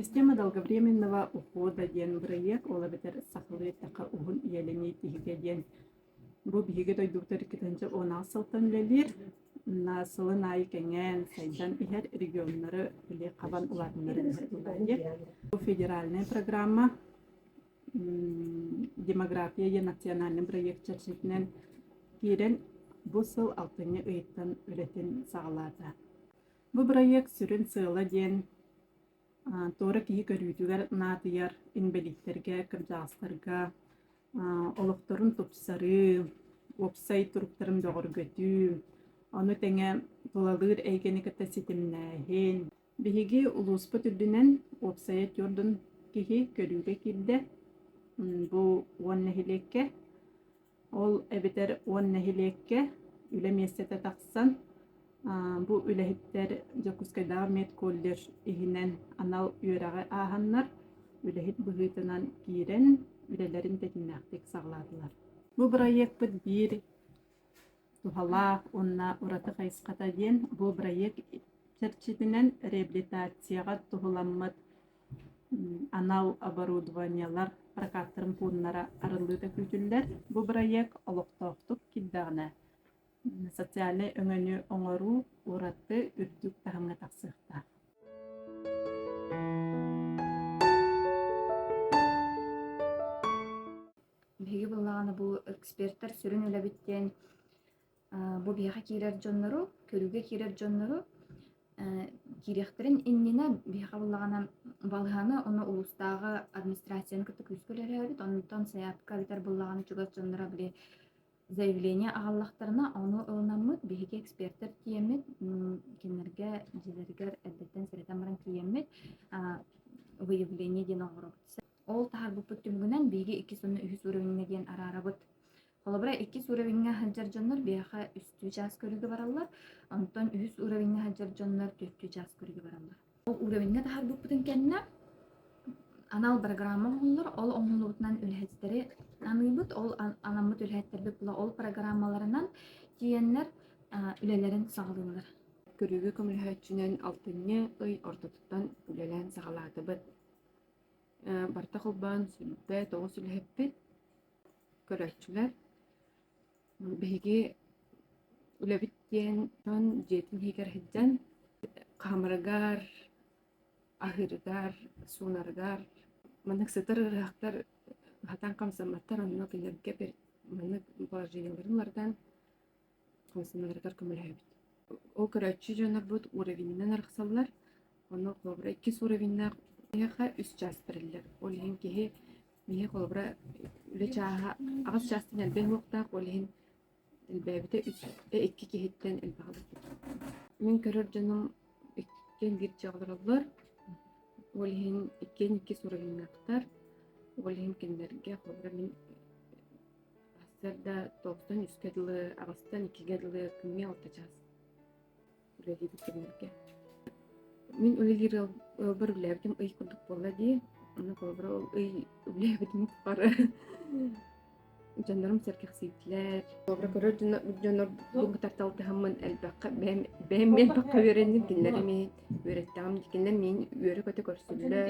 Система долговременного ухода диэн бырайыак, ол эбэтэр сахалыы эттэххэ уһун үйэлэнии тиһигэ диэн бу биһиги дойдубутугар 2016 сылтан үлэлиир. Сылын аайы кэҥээн, сайдан иһэр регионнары били хабан улаатыннаран иһэр буолла Бу федеральная программа демография диэн национальный проект чэрчитинэн киирэн бу сыл алтынньы ыйыттан үлэтин саҕалаата. Бу бырайыак сүрүн сыала диэн туора киһи көрүүтүгэр наадыйар инбэлииттэргэ, кырдьаҕастарга олохторун тупсарыы, уопсай туруктарын бөҕөргөтүү, ону тэҥэ тулалыыр эйгэни кытта ситимнээһин. Биһиги улууспут үрдүнэн уопсайа түөрт киһи көрүүгэ киирдэ. Бу 10 нэһилиэккэ. Ол эбэтэр 10 нэһилиэккэ үлэ миэстэтэ тахсан, бу үлэһиттэр Дьокуускайдааҕы медколледж иһинэн анал үөрэҕи ааһаннар, үлэһит быһыытынан киирэн үлэлэрин тэтимнээхтик саҕалаатылар. Бу бырайыакпыт биир туһалаах уонна ураты хайысхата диэн бу бырайыак чэрчитинэн реабилитацияҕа туһуламмыт анал оборудованиелар прокаттарын пууннара арыллыыта күүтүллэр. Бу бырайыак олохтоохтук киирдэҕинэ социальнай өҥөнү оҥоруу ураты үрдүк таһымҥа тахсыахтаах. Биһиги буоллаҕына бу экспертэр сүрүн үлэбит диэн бу биһиэхэ киирэр дьоннору, көрүүгэ киирэр дьоннору киириэхтэрин иннинэ биһиэхэ буоллаҕына балыһаны уонна улуустааҕы администрацияны кытта күүскэ үлэлээбит. Онтон сайаапка эбэтэр буоллаҕына чугас дьонноро били заявление аҕаллахтарына ону ылынаммыт биһиги экспертэр тиийэммит кинилэргэ дьиэлэригэр эрдэттэн сэрэтэн баран тиийэммит выявление диэн оҥоробут. Ол таһаарбыппыт түмүгүнэн биһиги иккис уонна үһүс уровеньҥа диэн араарабыт. Холобура, иккис уровеньҥа сылдьар дьоннор биһиэхэ үстүү чаас көрүүгэ бараллар, онтон үһүс уровеньҥа сылдьар дьоннор түөртүү чаас көрүүгэ бараллар. Ол уровеньҥа таһаарбыппытын кэннэ анал программа оҥоһуллар, ол оҥоһуллубутунан үлэһиттэри аныыбыт, ол анаммыт үлэһиттэрбит була ол программаларынан тиийэннэр үлэлэрин саҕалыыллар. Көрүүгэ көмөлөһөөччүнэн алтынньы ый ортотуттан үлэлээн саҕалаатыбыт. Барыта холбоон 29 үлэһиппит. Көрөөччүлэр биһиги үлэбит диэн дьон дьиэтин иһигэр сылдьан хаамарыгар, аһыырыгар, суунарыгар маннык сытар ыарыһахтар сатаан хамсамматтар, онно кинилэргэ маннык положениеларын уларытан хамсаналларыгар көмөлөһөбүт. Ол көрөөччү дьоннорбут уровенынан арахсаллар. Ону холобура иккис уровеннаах киһиэхэ үс чаас бэриллэр. Ол иһин киһи Миһэ холобура үлэ чааһа аҕыс чаастан элбэх уохтаах, ол иһин элбээбитэ үс икки киһиттэн элбэх ылбыт. Мин көрөр дьонум иккиэн биир дьиэҕэ олороллор, ол иһин иккиэн икки суруйуннаахтар, ол иһин кинилэргэ холобура мин сарсыарда тоҕустан үскэ дылы, аҕыстан иккигэ дылы күҥҥэ алта чаас үлэлиибит кинилэргэ. Мин үлэлиир ыалбар үлэлээбитим ый курдук буолла дии. Онно холобура ол ый үлэлээбитим тухары дьоннорум сэргэхсийдилэр. Холобура көрөр дьоннорбун кытары алтыһаммын элбэххэ бэйэм бэйэм элбэххэ үөрэнним, кинилэри эмиэ үөрэттэҕим. Кинилэр миин үөрэ-көтө көрсөллөр.